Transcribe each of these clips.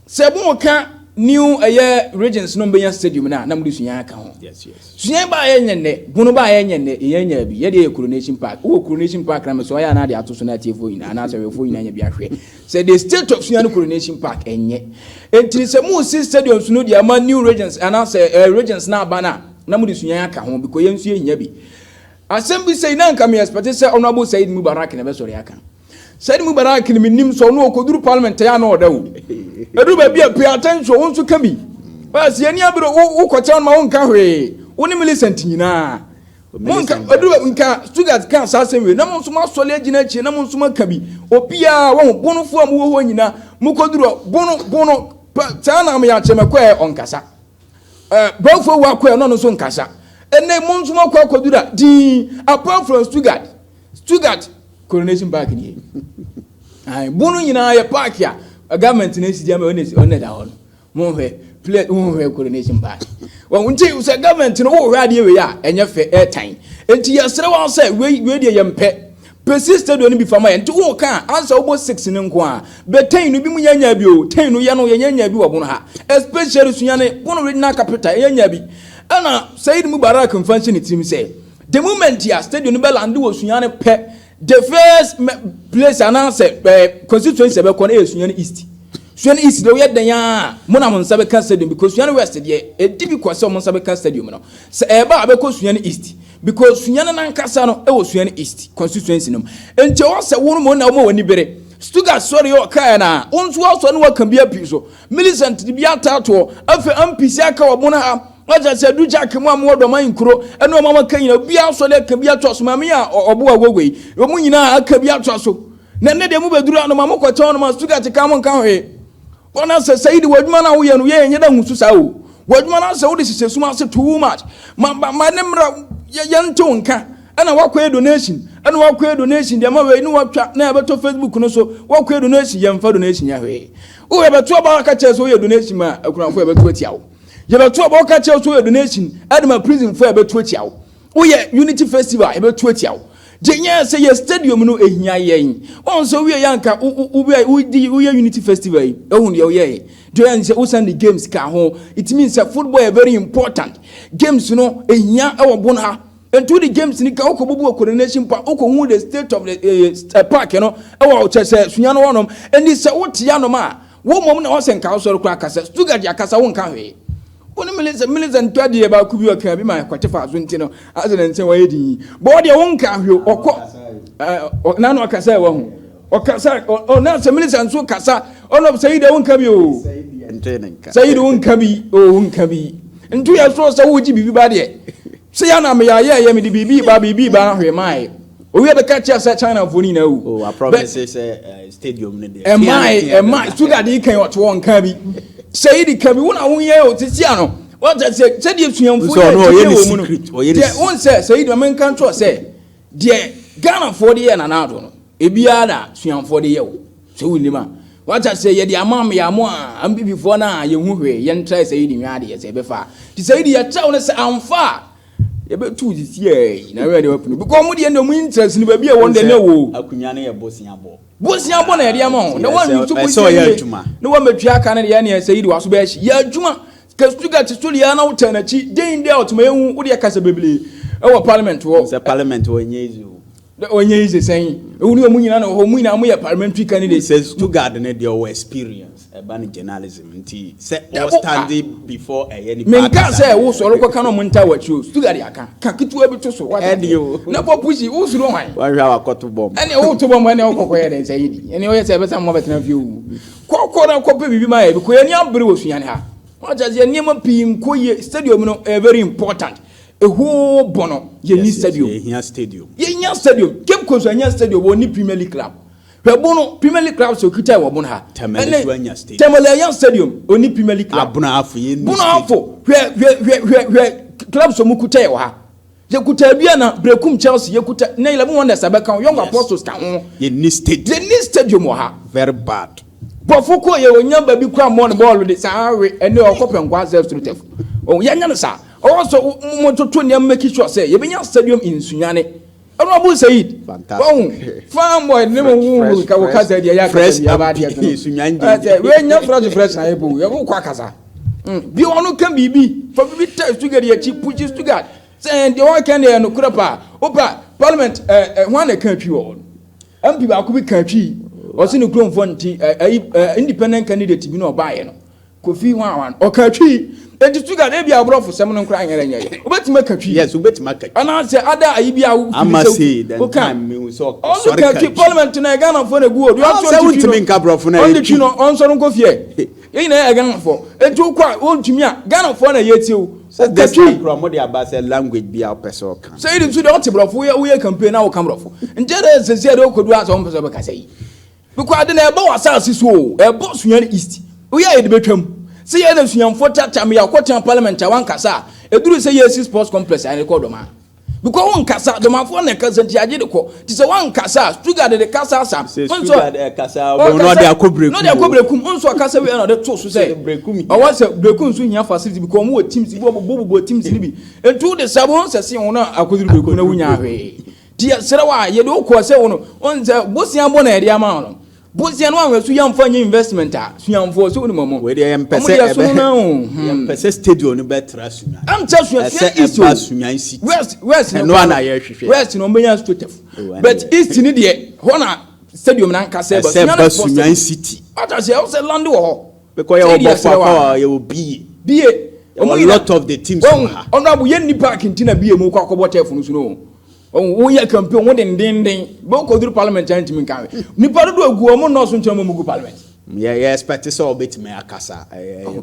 Sɛ mo ka new ɛyɛ regions no mbɛnya stadium no a, na mo de Sunyani aka ho. Sunyani baa yɛ nyɛ nnɛ, Bono baa yɛ nyɛ nnɛ, yɛn nya bi. Yɛde yɛ Coronation Park. Wowɔ Coronation Park na mesɛ ɔyɛ anaa de ato so na atiefoɔ nyinaa anaasɛ awɛfoɔ nyinaa nya bi ahwɛ. Sɛ the state of Sunyani Coronation Park ɛnyɛ. Enti sɛ mo si stadiums no de ama new regions anaasɛ regions na aba no a, na mo de Sunyani aka ho because yɛn nso yɛhia bi. Asɛm bi sɛ na nka me expect sɛ Honorable Said Mubarak na ɛbɛsɔre aka. Said Mubarak ni menim sɛ ɔno ɔkɔduru parliament ɛyɛ na ɔda o. Ɛduru baabi a pay attention, wo nso ka bi. Bas yɛni abere wokɔkyɛ no ma wonka hwee. Wo ne Millicent nyinaa. Monka ɛduru nka Stuttgart ka saa asɛm wei na mo nso moasɔre agyina akyi na mo nso moaka bi. Obiara wɔn bonofoɔ a mowɔ hɔ nyinaa mokɔduru bono bono saa na meyɛ akyerɛ mɛkɔɛ ɔnkasa. Bɛnfo ewu akɔɛ no ɔno nso nkasa. Ɛnɛ mo nso moakɔ akɔduru a dii apart from Stuttgart. Stuttgart Coronation Park nie. Ayi bono nyinaa yɛ park a government na esi di ama ɔna ɔna da hɔ no. Mo hwɛ play mo hwɛ Coronation Park. Wɔn nti sɛ government no wɔhwɛ adeɛ wei a ɛnyɛ fɛ, ɛɛtan. Nti yɛsrɛ wɔn sɛ wei wei deɛ yɛn pɛ. Pɛsi stadium no bi fama yɛn nti wɔn ka ansa wɔbɔ six ne nko a bɛ 10 no bi mu yɛn nya bi o. 10 no yɛ no yɛn nya bi wɔ Bono ha, especially Sunyani, Bono regional capital, yɛn nya bi. Ɛna Said Mubarak nfa nhyɛ ne tirim sɛ the moment a stadium no bɛ land wɔ Sunyani pɛ, the first place anaasɛ constituency ɛbɛkɔ no yɛ Sunyani East. Sunyani East deɛ, woyɛ dan a mo na mo nsa bɛka stadium, because Sunyani West deɛ ɛdi bi kɔ sɛ mo nsa bɛka stadium no sɛ ɛɛba a bɛkɔ Sunyani East, because Sunyani nankasa no ɛwɔ Sunyani East constituency no mu. Nti ɛwɔ sɛ wɔn mo na wɔn wɔ ani bere. Stuttgart sɔre yɛ ɔkaa na wɔn nso asɔ ne wɔka bi apii so, Millicent de bi ataatoɔ, afei MPC aka wɔ bono ha wagya sɛ du jack mu a mowɔ dɔman nkuro ɛne ɔma maka nyina obi asɔre aka bi atoa so. Maame a ɔbo agogo yi, wɔn nyinaa aka bi atoa so na ne deɛ mobɛduru ano ma mokɔkyɛw no ma Stuttgart ka mo nka hwee. Wɔn asɛ Saidi wɔ adwuma no a woyɛ no yɛ nyɛ dɛ hu so saa o. Wɔ adwuma no asɛ wode hyehyɛ sum ase too much. Ma ma ma ne mmra yɛntew nka ɛna wakɔyɛ donation, ɛna wakɔyɛ donation deɛ ma wei ne watwa na yɛbɛtɔ Facebook no so. Wakɔyɛ donation, yɛmfa donation yɛ hwee. Wo yɛbɛto ɔba aka kyerɛ sɛ woyɛ donation ma akunafoɔ, yɛbɛto atia wo. Yɛbɛto ɔba ɔka kyerɛ sɛ woyɛ donation ɛde ma prisonfoɔ, yɛbɛto atia wo. Woyɛ unity festival, yɛbɛto atia wo. Gye nyɛ sɛ yɛ stadium no ehia yɛn. Wɔn nso woyɛ yanka wodi woyɛ unity festival yi, ehun deɛ woyɛ deɛ ɔyɛ sɛ wosan de games ka ho. It means sɛ football yɛ very important, games no ehia ɛwɔ bon ha. Nti wode games ni ka wokɔ bubu wɔ Coronation Park, wokɔ hu the state of the park no ɛwɔ kyɛ sɛ sua no wɔnom. Ɛni sɛ wote anom a wo mmom na wɔsɛ nka wosɔre koraa kasa. Stuttgart akasa, wonka hwee. Wo ne Millicent, Millicent ntɔ adeɛ baako bi ɔka bi ma kɔte fa so nti no asɛ ne nsɛm wɔyɛ din bɔ ɔdeɛ wonka hwee. Ɔkɔ nanu ɔkasa ɛwɔ ho ɔkasa ɔ na sɛ Millicent nso kasa ɔno sɛ yi deɛ wonka bi o. Sɛ yi de wonka bi o, wonka bi. Nti yɛ so sɛ wogye biribi ba deɛ sɛ yɛ na meyɛ ayɛ yɛ mede biribi ba biribi ba hwee maaɛ owi bɛka kyerɛ sɛ Chinafoɔ no nyinaa wu. Oh, I promise sɛ stadium no deɛ. Ɛmaa ɛmaa Stuttgart yi kan ɔte hɔ nka bi sɛ yi de ka bi wo na wonyɛ o tete ano wɔn sɛ sɛdeɛ suamfoɔ yɛ ɔno ɔyɛ wɔ mu no deɛ wɔn sɛ sɛ yi de maame nka nkyerɛ sɛ deɛ Ghanafoɔ de yɛ Nana Addo no ebiara na suamfoɔ de yɛ o. Sɛ wɔn a wɔakyɛ sɛ yɛde ama yɛ a ambibifoɔ no a yɛn ho hwee yɛn ntra sɛ yi de nwa adeɛ sɛ ɛbɛfa te sɛ yi de yɛkyɛw no sɛ amfa a yɛbɛtu sisi yɛ na yɛ de wapunu because ɔmo deɛ ɔmo interest no baabi a wɔn deɛ ne wɔ. Akonnwa no yɛ bosia bɔ. Bosia bɔ na yɛde ama wɔn na wɔn nso bosia yie na wɔn bɛtua aka no deɛ ɛneɛ sɛ yi de waso bɛyɛ hyi yɛ adwuma ka Stuttgart so deɛ na wotɛ n'akyi den deɛ ɔtuma ehu wo deɛ kasa bebree ɛwɔ parliament hɔ. Sɛ parliament wɔ nye easy o. Ɔnyɛ easy sɛn? Ewu ni ɔmo nyinaa na ɔmo nyinaa mo yɛ parliamentary candidate. Sɛ Stuttgart ne deɛ ɔwɔ experience ɛba ne journalism nti sɛ ɔ stand before ɛyɛ nipa. Menka sɛ wo sɔrɔ kɔka na ɔmo nta wɔ akyi o. Stuttgart aka ka ketewa bi to so. Ɛdi o. Na bɔ pusi wo soro hwan. Wɔn hwɛ akɔto bɔm. Ɛni o to bɔm ɛni ɔkɔkɔ yɛ dɛ sɛ yi di ɛni ɔyɛ sɛ ɛbɛsa mo bɛtena fie o kɔkɔ na kɔpɛ biribi ma yɛ bi kɔ yɛ ni abere wɔ Sunyani ha. Wɔn kyerɛ sɛ nneɛma pii nkɔ yie. Stadium no ɛyɛ very important. Eho bɔ no yɛ ni stadium. Yɛhia stadium. Yɛnya stadium. Cape Coast anya stadium wɔ ni Premier League club. Hwɛ Bono Premier League club sɛ okita wɔ Bono ha. Tamale so anya stadium. Tamale anya stadium oni Premier League club. Abono Afo yɛ ni. Bono Afo, hwɛ hwɛ hwɛ hwɛ hwɛ club so mu kuta yɛ wɔ ha. Yɛkuta Aduana, Brekum Chelsea, yɛkuta na Eleven Wonders abɛka ho, Young Apostles ka ho. Yɛ ni stadium. Yɛ ni stadium wɔ ha. Very bad. Bɔfo kɔ yɛ onya baabi kura mmɔ ne bɔɔlo de saa we ɛne ɔkɔ pɛnkɔ asɛ strotef yɛnyɛ no saa. Ɔwɔ so mo toto nneɛma make sure sɛ yɛbɛnya stadium in Sunyani. Honorable Said. Fantastic. Wahu farm boy ne mo hu ka wo kasa deɛ yɛ akasa bi aba adeɛ so no. Ɛsɛ wei nyɛ fresh fresh na yɛ po yɛ ko kɔ akasa. Bi ɔno ka biribi fa biribi ta Stuttgart yɛ akyi pushi Stuttgart sɛ deɛ wɔka deɛ yɛ nokorɛ paa. Wopa parliament ɛ ɛ hwan na ɛka twi wɔ hɔ no? MP baako bi ka twi ɔsi ne kuromfoɔ nti ɛ ɛyi independent candidate bi na ɔbaayɛ no. Kofi hwan hwan ɔka twi eti Stuttgart ebi aborɔfo sɛm no nkora nyɛ nyɛ yɛ wobɛtumi aka twi. Yes, wobɛtumi aka twi. Anaasɛ ada ayi bi a wo Ama sei then time mi sɛ ɔsɔre ka twi parliament na Ghanafoɔ na egu hɔ deɛ ɔsɔre twi no wontumi nka borɔfo na ɔnde twi no ɔnsɔre nkɔ fie yɛn nyinaa yɛ Ghanafoɔ eti wokɔ a wontumi a Ghanafoɔ na yɛtie wo. Sɛ this time kura mo de aba sɛ language bi a wopɛ sɛ ɔka. Sɛ yɛde nso deɛ ɔte borɔfo woyɛ woyɛ campaign na woka borɔfo nti ɛdɛ sɛsi ɛde wokɔdu asɛ wɔmpɛ sɛ wobɛkasa yi. Because ade no ɛbɔ w'asase so o, ɛbɔ Sunyani East. Woyɛ a yɛde bɛtwam. Sɛ yɛn na Sunyanifoɔ taataa me yɛakɔtena parliament a wankasa a, ɛduru sɛ yɛresi sports complex a yɛde kɔ Dɔmaa. Because wonkasa, Dɔmafoɔ na ɛkasa nti yɛagye de kɔ. Nti sɛ woankasa a, Stuttgart de kasa asa. Sɛ Stuttgart ɛkasa a, wobɛhu na ɔde akɔ Berekum. Na ɔde akɔ Berekum. Nso ɔkasa wie na ɔde to so sɛ ɔwɔ sɛ Berekum nso hia facility because wɔn wɔ teams bi, wɔbobɔ teams no bi. Nti wode saa wobɛhu sɛ se wɔn a akɔduru Berekum na wonyaa hwee. Nti yɛsrɛ wo a, yɛde wo kɔɔ sɛ wo no, wohu sɛ bosea bɔ na yɛde ama wo no. Bosea no anhwɛ so yɛmfa nyɛ investment a, Sunyanifoɔ sɛ wonim ɔmo. Wei deɛ yɛmpɛ Ɔmo sɛ deɛ ɛsono ɛbɛ no ara o. Hmm. Yɛmpɛ sɛ stadium no bɛtra Sunyani. Ɛnkyɛ Sunyani, Ɛsɛ Sunyani East ɛba o. Sunyani City. West, West no Ɛno ara koraa na no, yɛhwehwɛ. West no ɔmbɛnya Stotef. Oh, ɛno But deɛ. East no deɛ, hɔ na stadium no ankasa ɛba. Ɛsɛ Sunyani ɛba sports Sunyani stadium. City. Wate aseɛ, ɛwɔ sɛ lande wɔ hɔ. Because Sɛ yɛwɔ yɛde yɛsrɛ Bɔfo wo a. Akwa, yɛwɔ BA. BA. Yɛwɔ Ɔmo lot of the teams Wɔn, wɔ ha. Honourable, yɛnni park nti na BA mu kɔ akɔbɔ turf no so no o. Woyɛ campaign wo dendenden bɛ wokɔduru parliament a ntumi nka hwee. Nipa dodoɔ agu wɔn nnɔɔso nkyɛn wɔn gu parliament. Yɛ yɛ expect sɛ ɔbɛtumi akasa.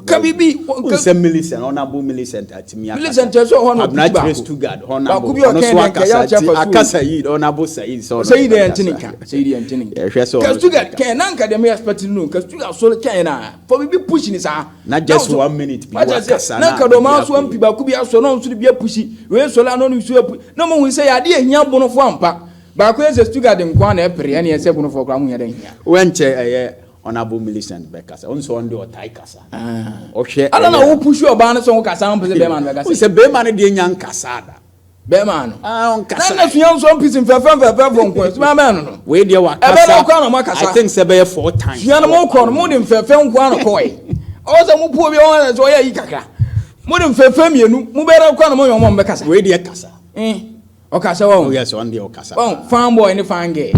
Ka biribi. Sɛ Millicent, Honourable Millicent atumi akasa. Millicent ɛsɛ ɔhɔ na Abena ɔpiti baako. Stuttgart, Honourable Baako bi ɔkɛn ɔno so dɛ nka yɛ akasa akyɛ ti fa so. akasa yi Honourable Said sɛ ɔno Said yɛ ntene nka. Said yɛ ntene nka. Yɛhwɛ sɛ Ka ɔno Stuttgart kɛn na nka deɛ me expect no ka Stuttgart so kɛn na fa biribi push ni saa. Na just one minute bi wakasa na nka dɔm aso ampi baako bi asɔ na ɔnso de bi apusi wei sɔre ano no nso apu na mo hu sɛ yɛ adeɛ hia bonofoɔ ampa baako yɛ sɛ Stuttgart nko ara na ɛpere ɛne ɛsɛ bonofoɔ koraa mo hia dɛ hia. Wɛnkyɛ ɛyɛ Honourable Millicent bɛkasa ɔno sɛ ɔno deɛ ɔtae kasa ɔhwɛ. Ada na wo pusi ɔbaa no sɛ ɔnkasa ɔmpɛ sɛ bɛrima no bɛkasa. Sɛ bɛrima no deɛ nya nkasa da. Bɛrima no. Ah, ɔnkasa. Na na sua nso mpisi mfɛfɛ mfɛfɛ fo nko suma bɛn no no. Wei deɛ wakasa. Ɛbɛ no kɔ na mo akasa. I think sɛ bɛyɛ four times. Sua no mo kɔ no mo de mfɛfɛ nko ano kɔɛ. Ɔwɔ sɛ mo puo bi ɔwɔ sɛ ɔyɛ yi kakra. Mo de mfɛfɛ mmienu mo bɛrɛ kɔ na mo yɛ ɔmo bɛkasa. Wei deɛ kasa. Eh. Ɔkasa wɔn. Oh yes, ɔno deɛ ɔkasa. Wɔn fan boy ne fan girl.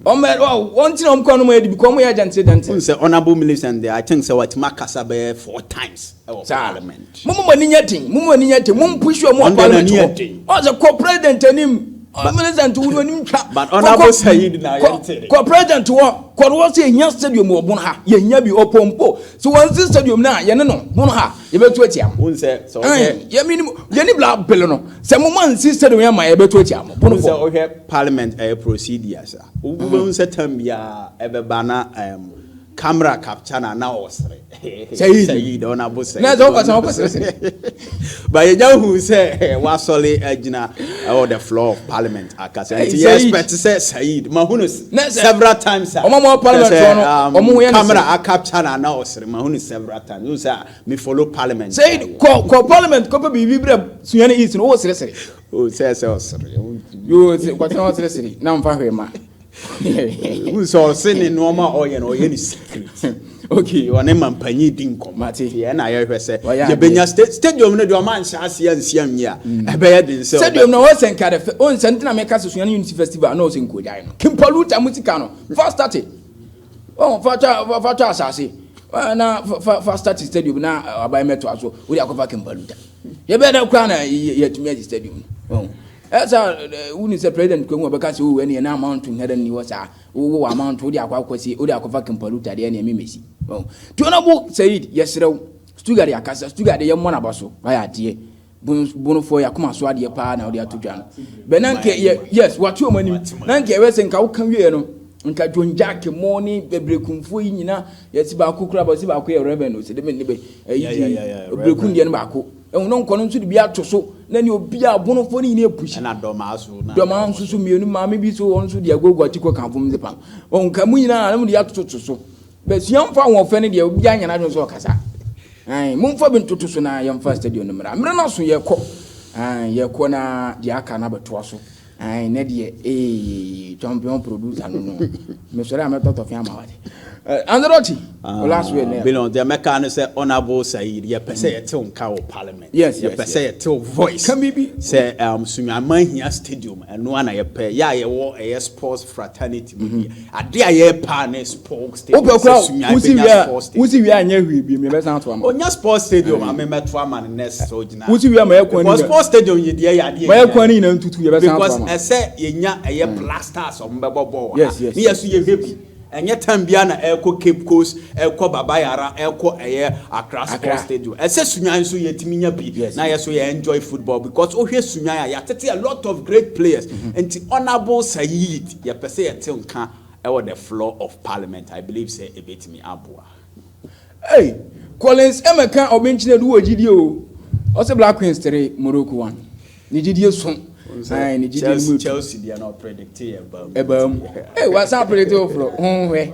Wɔn bɛ wɔn ti na wɔn kɔ no mo yɛ di bi kɔ wɔn yɛ gentle gentle. N sɛ Honourable Millicent deɛ I think sɛ watumi akasa bɛyɛ four times ɛwɔ parliament. Mo mo ani nyɛ den, mo mo ani nyɛ den, mo mpush wɔn wɔ parliament hɔ. Ɔn sɛ kɔ president anim, Millicent wo anim twa. But Honourable Saheed na yɛn te. Kɔ president hɔ, kɔ no wɔ sɛ yɛhia stadium wɔ Bono ha, yɛhia bi ɔpɔmpo. So wɔn si stadium no a yɛne no Bono ha yɛbɛtu atia mo. N sɛ sɛ ɔhwɛ. Yɛni bla bele no sɛ mo ma nsi stadium yɛn ma yɛbɛtu atia mo. Bono fo. N sɛ ɔhwɛ parliament ɛyɛ procedures a, wobɛhu sɛ term biara ɛbɛba na camera capture na na ɔsere. Saheed. Saheed Honourable Saheed. Na sɛ wokɔ sɛ wokɔ seresere. But yɛnya hu sɛ wasɔre agyina ɛwɔ the floor of parliament akasa. Nti yɛ expect sɛ Saheed ma hu no several times a. Ɔmo mo parliament hɔ no ɔmo ho yɛ ne camera a capture na na ɔsere ma hu no several times. Hu sɛ me follow parliament. Saheed kɔ kɔ parliament kɔpɛ biribi brɛ Sunyani East no wo seresere. O sɛ sɛ ɔsere. Yoo kɔtena hɔ seresere na mfa hwee ma. Hu sɛ ɔse ne nneɛma a ɔyɛ no ɔyɛ ne secret. Okay. Ɔne mampanyin di nkɔmmɔ. Mate. Yɛn na yɛhwɛ sɛ Wɔyɛ adeɛ. yɛbɛnya stadium no deɛ ɔma nhyɛ aseɛ ansi anwie a ɛbɛyɛ den sɛ Stadium no ɔsɛ nka dɛ ɔnsɛ ntina meka sɛ Sunyani Unity Festival na ɔsɛ nkogyae no. Kimpaluta mu sika no fa start. Ɔn fa twa fa twa asase. Na fa fa start stadium na aban mɛtoa so. Wode akɔfa Kimpaluta. Yɛbɛyɛ dɛ koraa na yɛatumi agye stadium no. Ɔn. Ɛsɛ wuni sɛ president kwahu ɔbɛka sɛ o ɛne ɛna amount nhɛ dɛ nni hɔ saa. Wowɔ amount wode akɔ akɔsi wode akɔfa Kimpaluta deɛ ɛne ɛme mɛsi. Ɔn. Tiɔnabo Said yɛserɛ wo. Stuttgart akasa Stuttgart yɛ mmɔ n'aba so wayɛ adeɛ. Bonofoɔ yɛ akoma so adeɛ paa na wode ato dwa no. Bɛ na nka yɛ yes wate wɔn anim na nka yɛbɛ sɛ nka woka wieɛ no nka John Jack mo ne beberekumfoɔ yi nyina yɛsi baako kura bɔ si baako yɛ reverend o sɛ de me ne bɛ ɛyi di berekum deɛ no baako ɛhu no nkɔ no nso de bi ato so na ne obi a bonofoɔ no nyina epusi ɛna dɔmaa so na dɔmaa nso so mmienu maame bi so wɔn nso de agogo ati kɔ kanfo mu de pam wɔn nka mu nyinaa na mo de ato to so bɛ sua mfa wɔn fɛ no deɛ obi anya n'adwene so ɔkasa. Ae, momfa bi ntoto so na yɛmfa stadium no mmra. Mmerɛ no aso, yɛrekɔ. Ae, yɛrekɔ na deɛ aka no abɛtoa so. Ayi ne deɛ ee, champion producer no, mesɔre a mɛtɔ tɔfe ama wate. Anzalɔti, o last word ne. Billion deɛ mɛka no sɛ Honourable Saeed, yɛpɛ sɛ yɛte wo nka wɔ parliament. Yɛpɛ sɛ yɛte wo voice. Ka biribi. Sɛ Sunyani hia stadium, ɛno ana yɛpɛ yɛ a yɛwɔ ɛyɛ sports fraternity mu bi ade a yɛpa ne sports stadium. Wopɛ kora sɛ Sunyani wosi bɛnya wie a sports stadium. Wosi wie a nyɛ hwee bi, mebɛsan ato ama. Onya sports stadium ame mɛto ama no next so gyina. Wosi wie a ma yɛ kwan because ni sports stadium yɛ deɛ yɛ adeɛ ma yɛ kwan ni nyinaa ntutu, yɛbɛsan ato because ama. Ɛsɛ yɛnya ɛyɛ Black Stars, ɔmo bɛbɔ bɔɔl wɔ ha ne yɛ so yɛhwɛ bi. Ɛnyɛ time bia na ɛkɔ Cape Coast, ɛkɔ Baba Yara, ɛkɔ ɛyɛ Accra Accra. Sports Stadium. Ɛsɛ Sunyani nso yɛtumi nya bi na yɛ so yɛ enjoy football, because wohwɛ Sunyani a, yɛatete a lot of great players. Nti Honourable Saeed, yɛpɛ sɛ yɛte nka ɛwɔ the floor of parliament. I believe sɛ ebetumi aboa. Hey, Collins Emeka ɔbɛnkyinɛ du wɔ gyidie o. Ɔsɛ Black Queens 3, Morocco 1. Ne gyidie so. Ayi, ne gyidie no mu etu. Chelsea deɛ na ɔpredict yɛ ba mu. Ɛbaa mu. Hey, wasan predict foforɔ ho hwɛ.